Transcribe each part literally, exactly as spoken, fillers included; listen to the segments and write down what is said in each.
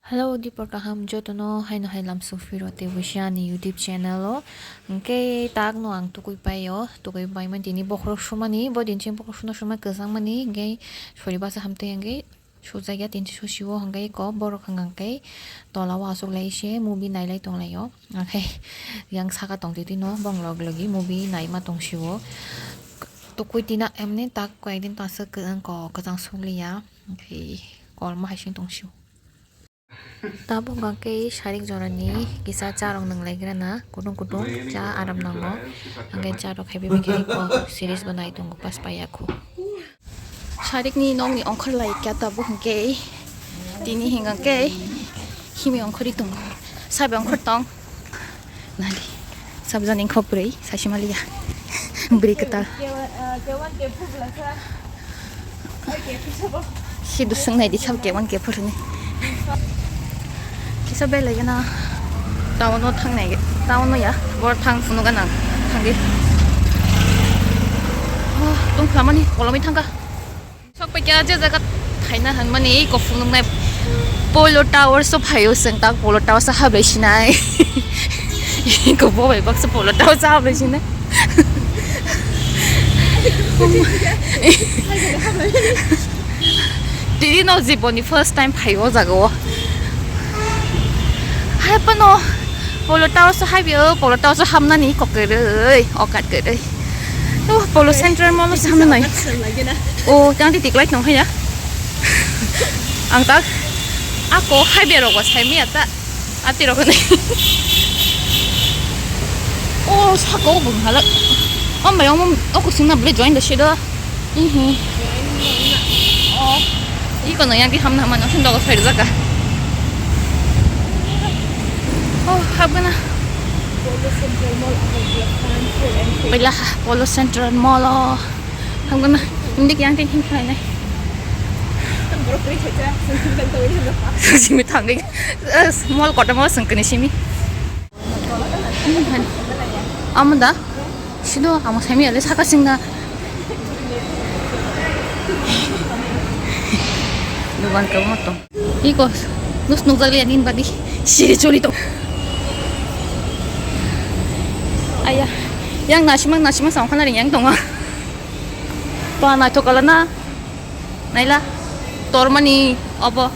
Hello, dipor kaham jotono haino hai lamsok phiro tei buisi ani YouTube channel o. Hwnkhe tak no ang tukui paio, tukui paimani tini bokhorok sumani, bo din chini bokhorok suna suma kwchangmani, hwnkhe sori basa hamtwi hwnkhe sujak ya tin susi o, hwnkhe eko borok hwnka hwnkhe tola o achuk lai se movie nai lai tong lai o, hwnkhe yang saka tong twi twi no bong log logi movie nai ma tong si o. Tukui tina emni tak koi ek din ta se kwchang suk li ya, hwnkhe kolmo hai sing tong si o. Tabuk hwnkhe sarik jorani kisa cha rok nwnglai gra na, kutung kutung cha aram nango. Hwnkhe cha rok hai bai bai khe eko series bo nai tongo, pas pai ya kho. Sarik ni nok ni ongkhor lai kya tabuk hwnkhe tini hwnkhe himi ongkhorwi tongo, sabai ongkhor tong. Nadi, sabjani khopri, sasimaliya. Bri kwtal. Sidu swngnai di sab kewan kephur ni. Kisa belai gana. Town o thangnai, town o ya. Bor thang phunu ganang. Thangdi. Oh, tong khlamani, kolomwi thangka. Sok paikha je jaga thaina hwnmani, ei kufung nuknai Polo Towers o phaio chwng, tak Polo Towers o hablai sinai. Eko bo bai baksa Polo Towers o hablai sinai. Tini no jiboni first time phaio o jaga o. Hai phano Polo Towers o haibio, Polo Towers o hamnani kok kwrwi, okat kwrwi. Oh, Polo Central Mall o se hamna nai. Oh, tang ti tiklai tong haya. Ang tak ako hai berok bo sai miya ta. Ati rok ni. Oh, sako bung halak. Om bayong om, o kusung na beli join da shido. Ihi. Oh. Iko no yang ki hamna hamna sing dogo sai jaka. Oh, habna. Polo Central Mall. Polo Central Mall. Hangna, hindi kiyang tin him khlai nai. Simi thangwi, eh, mall kotor mall sengkini simi. Amo da, sino amo semi ale saka singna. Dugan ka mo to. Iko, nus nukjak liya nin badi. Siri choli to. Aya, yang nasimang nasimang sama khana ring yang tonga. Pa naithok kala na. Naila. Tormani obo.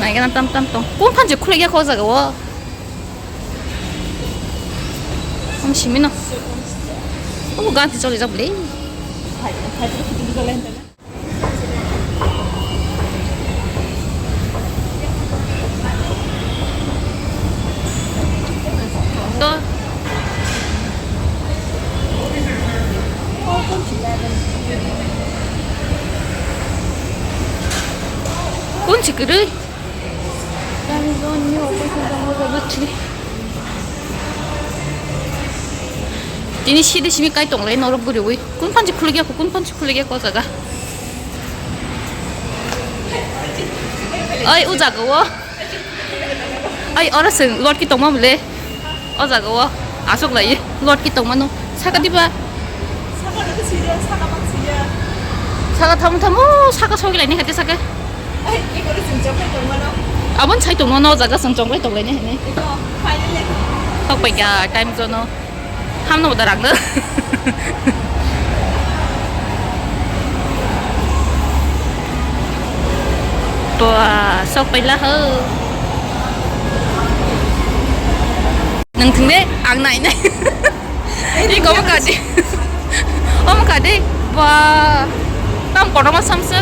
Naigana tam tam tong. Kun phan je khulai ya kho jaga o. Am simino. Obo ganti choli jak bole. To. Kun si kwrwi? Tini sidi simi kai tonglai norok buriwi. Kun phansi khulugya ko, kun phansi khulugya ko jaga. Oi, o jaga o. Oi, oro chwng lot ki tongma mole. O jaga o. Asok lai. Lot ki tongma no. Saka diba? Saka thamu thamu saka sogi lai ni hate saka. Abon sai tongma no jaga chwng chonglai tonglai ni hane. Tok pai kha time zono. Hamno bo da rang no. Bua, sok paila ho. Nang thung de, ang nai nai. Ni komo ka di. Om ka di. Bua. Tam kono ma samse.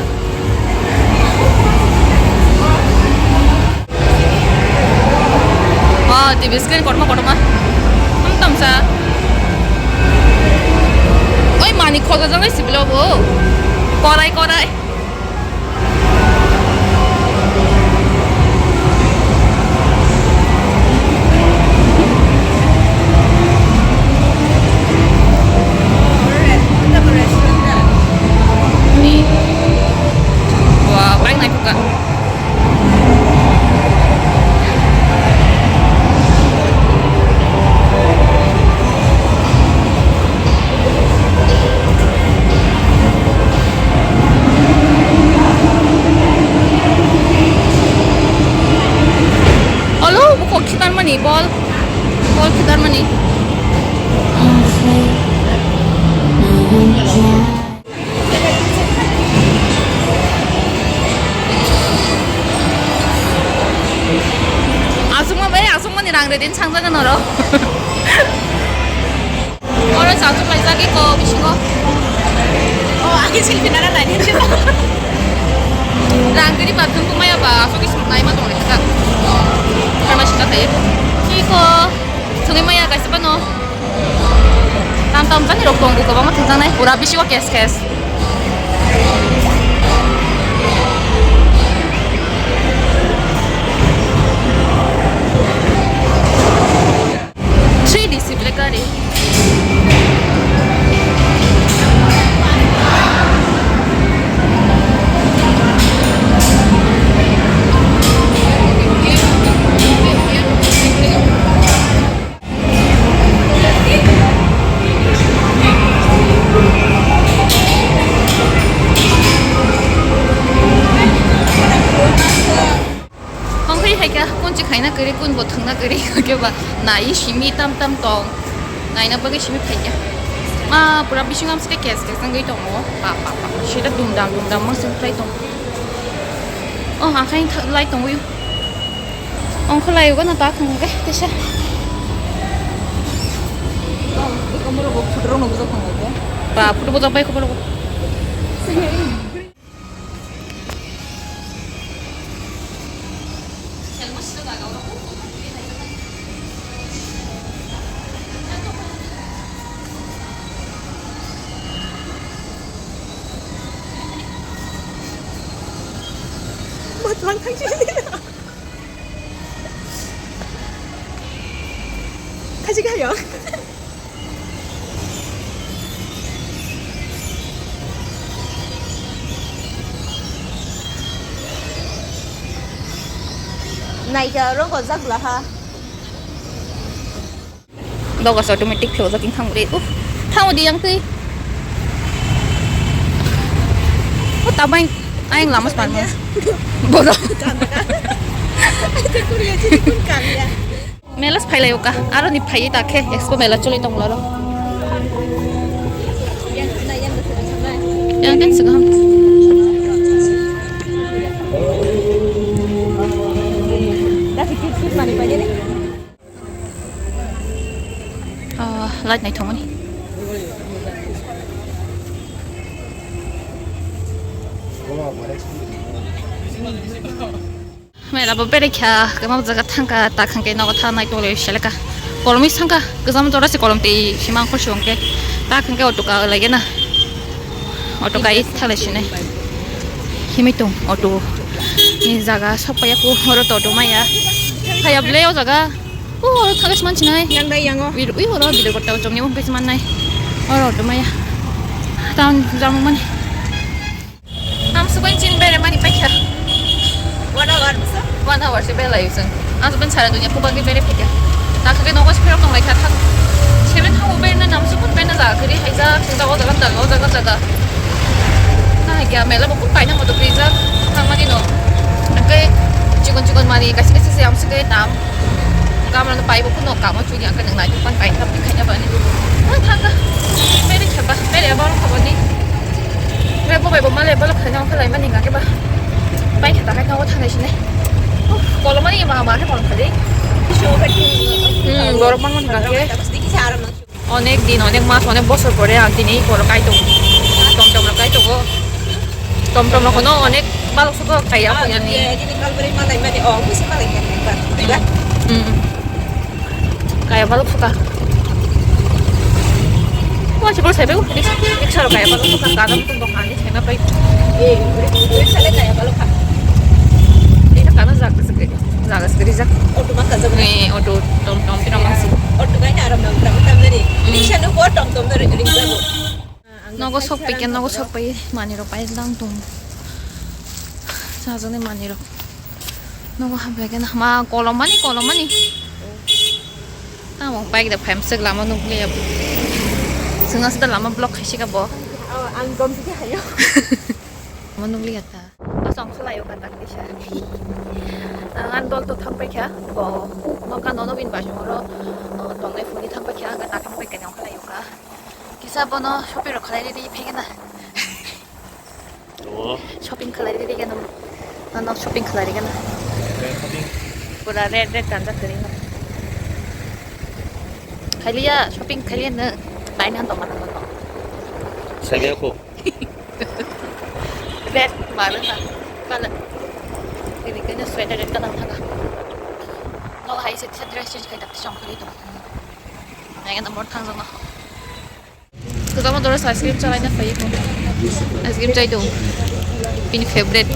Oh, T V screen kotorma kotorma. Tam tamsa. Oi, mani khoja jang sibilo bo. Korai, korai. Din sangjak norok. Oro chachuk laijak eko bisingo. O, age selfie nana nai din. Rang giri ba thwng maya ba asok is nai ma tong reka. Karma sita thai. Eko thwngwi maya kaisa bano. Tam tam jani rok tongo, kwbangma thwngjaknai, pura bisingo kes kes. Three D si black gari. Tongkhe hai kha, kun chi khaina kwrwi, kun bo thwngna kwrwi, khe ba nai simi tam tam tong. Naina bagwi simi phai kha. Ma pura bising am se kes kes wngwi tongo. Pa pa pa. Sida dum dam dum dam ma se khlai tong. Oh, akhai lai tongwi. Ongkho layogo na ta thang ge tesa. Eko moro bo photo rok no bujak thang ge. Ba photo bujak bai khobor bo. Matwlang thang sini. Kaji kayo. Naikha rok o jak la ha. Dogas automatic close aking thang ri. Uf, thang di yang tei. Oh, tabang ayang lama sepan. Bodo. Mela se phailai uka, aro ni phaiwi ta khe expo mela choli tong laro. Yang ten segaham. Ah, light nai thongmani. Mela bo berekha, kama jaga thangka, ta khangke nogo thangnai tole seleka. Kolomwi sangka, kajam jora se kolom tei sima angkor se ongke. Ta khangke auto ka lage na. Auto kai thala sine. Himai tong auto ni jaga sokpaya ko oro to auto maya. Phaya ble o jaga. O oro thale sman sinai. Yang dai yang o. Ui oro bidor kotta o chomni ong pe sman nai. Oro auto maya. Town jam mani. Amsukgwi chini bere mani paikha. One hour bwsa? One hour se belai usung. Amsukgwi sara dunia kubangwi bere paikha. Takhe nogo se phirok tonglaikha thang. Seven thango bere na namsukun bere na jaga kiri haijak, singda o jaga jaga, o jaga jaga. Na haikya mela bo kun paina moto krijak. Thangmani no. Angke chikon chikon mani kaisa kaisa se amsukgwi tam. Gamla no paibo kuno kamo churi angke nang nai pan pai thap khaina bani. Ah, thangka. Bere kheba, bere abang khabani. Re bo bai bo male balo khaina khalai mani ngake ba. Pai khata khaina o thanai sine. Uff, kolomani ma ma khe kolom khali. Hmm, borok mangmani ngake. Onek din, onek mas, onek bosor pore ang tini ei koro kaitung. Tom tom rok kaitungo. Tom tom rok no onek balok suko kaiya. Ah, punya ni. Iya, ini kalau beri malai mani, oh, mesti malai kan, kan. Tidak. Hmm. Kaiya balok suka. Wah, si bos saya bego. Riksha rok kaiya balok suka. Kadam tuh bok ani saya ngapai. Eh, riksha le kaiya balok kan. Ini kan karena zak zak. Jaga se rijak. Auto ma kajak. Ni auto tom tom pina mangsi. Auto bai na aram nang tam tam ni. Hmm. Riksha no ko tom tom ni ring jago. Nogo sok pike, nogo sok pai mani rok pai lang tung. Sajani mani rok. Nogo hablai kena ma kolom mani, kolom mani. Tamo bike da phaim sik lama nukliya. Sengna sida lama block khaisi ka bo. Oh, ang gom sike hayo. Lama nukliya ta. Asong khalai o katak kisa. Ang an dol to thang paikha. Bo noka nono bin ba jong ro. Tongnai phone thang paikha. Ang ta thang paikha nyong khalai o ka. Kisa bono shopping rok khalai ri ri phai kena. Oh. Shopping khalai ri ri kena. Nono shopping khalai ri kena. Red shopping. Pura red red kanjak kari. Khailiya, shopping khailiya no. Bai na tong ma tong. Saiya ko. Red, maru ha. Kala. Ini kena sweater red kala thaga. No hai se dress change khai tak chong khai to. Nai na mor thang jong. Tukamo doro ice cream chalai na phai ko. Ice cream chai do. Pini favorite.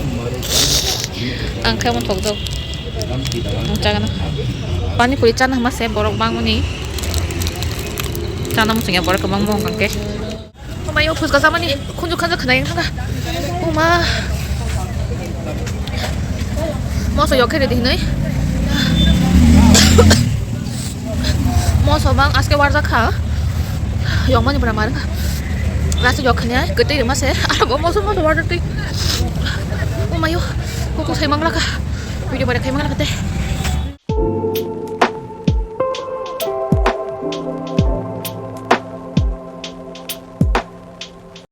Ang khai mo thok do. Ang chagana. Pani puri chana ma se borok bangmani. Chana mo sungya borok bangmo hangke. Omayo phus ka samani khunju khanja khna yang thanga. Oma. Moso yok khe ready hinui. Moso bang aske warjak kha. Yokmani bra mar kha. Last yok khne ketui rima se. Abo moso moso warjak tui. Omayo. Kuku sai mangla kha. Video bai khai mangla kha te.